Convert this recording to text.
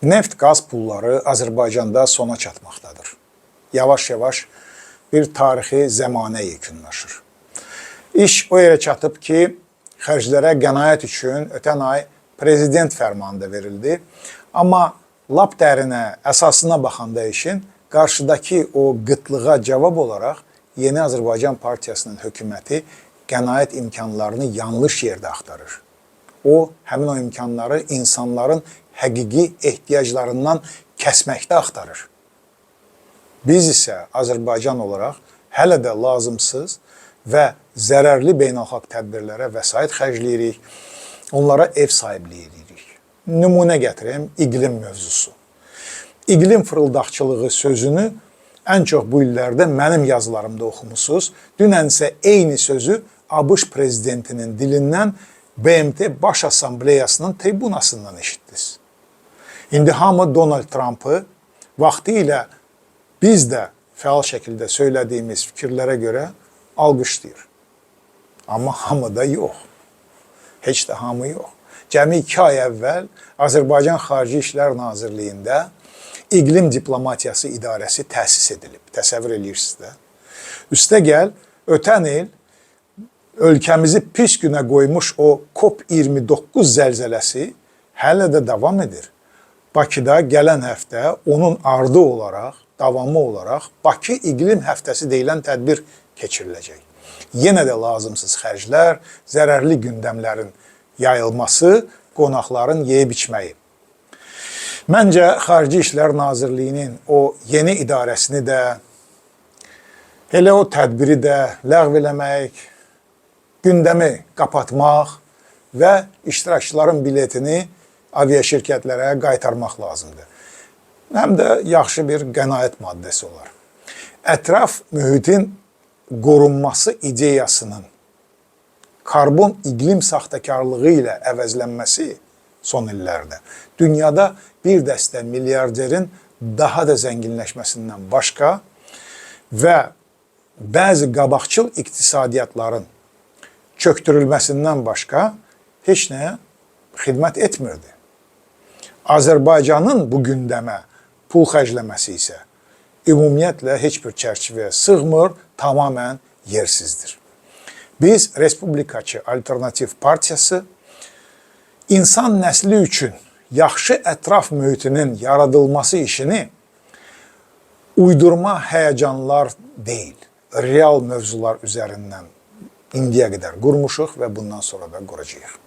Neft, qaz pulları Azərbaycanda sona çatmaqdadır. Yavaş-yavaş bir tarixi zəmanə yekunlaşır. İş o yerə çatıb ki, xərclərə qənaət üçün ötən ay prezident fərmanı da verildi. Amma lap dərinə, əsasına baxanda işin qarşıdakı o qıtlığa cavab olaraq Yeni Azərbaycan Partiyasının hökuməti qənaət imkanlarını yanlış yerdə axtarır. O, həmin o imkanları insanların həqiqi ehtiyaclarından kəsməkdə axtarır. Biz isə Azərbaycan olaraq hələ də lazımsız və zərərli beynəlxalq tədbirlərə vəsait xərcləyirik, onlara ev sahibliyi edirik. Nümunə gətirim, iqlim mövzusu. İqlim fırıldaqçılığı sözünü ən çox bu illərdə mənim yazılarımda oxumusunuz. Dünən isə eyni sözü ABŞ prezidentinin dilindən BMT Baş Assambleyasının tribunasından eşitdiniz. İndi hamı Donald Trumpı vaxtı ilə biz də fəal şəkildə söylədiyimiz fikirlərə görə alqışlayır. Amma hamı da yox. Heç də hamı yox. Cəmi 2 ay əvvəl Azərbaycan Xarici İşlər Nazirliyində İqlim Diplomatiyası İdarəsi təsis edilib. Təsəvvür eləyirsiniz də. Üstə gəl, ötən il ölkəmizi pis günə qoymuş o COP29 zəlzələsi hələ də davam edir. Bakıda gələn həftə onun ardı olaraq, davamı olaraq Bakı İqlim Həftəsi deyilən tədbir keçiriləcək. Yenə də lazımsız xərclər, zərərli gündəmlərin yayılması, qonaqların yeyib içməyi. Məncə Xarici İşlər Nazirliyinin o yeni idarəsini də, elə o tədbiri də ləğv eləmək, gündəmi qapatmaq və iştirakçıların biletini aviaşirkətlərə qaytarmaq lazımdır. Həm də yaxşı bir qənaət maddəsi olar. Ətraf mühitin qorunması ideyasının karbon iqlim saxtakarlığı ilə əvəzlənməsi son illərdə dünyada bir dəstə milyarderin daha da zənginləşməsindən başqa və bəzi qabaqcıl iqtisadiyyatların çöktürülməsindən başqa heç nəyə xidmət etmirdi. Azərbaycanın bu gündəmə pul xərcləməsi isə ümumiyyətlə heç bir çərçivəyə sığmır, tamamən yersizdir. Biz Respublikaçı Alternativ Partiyası insan nəsli üçün yaxşı ətraf mühitinin yaradılması işini uydurma həyəcanlar deyil, real mövzular üzərindən indiyə qədər qurmuşuq və bundan sonra da quracağıq.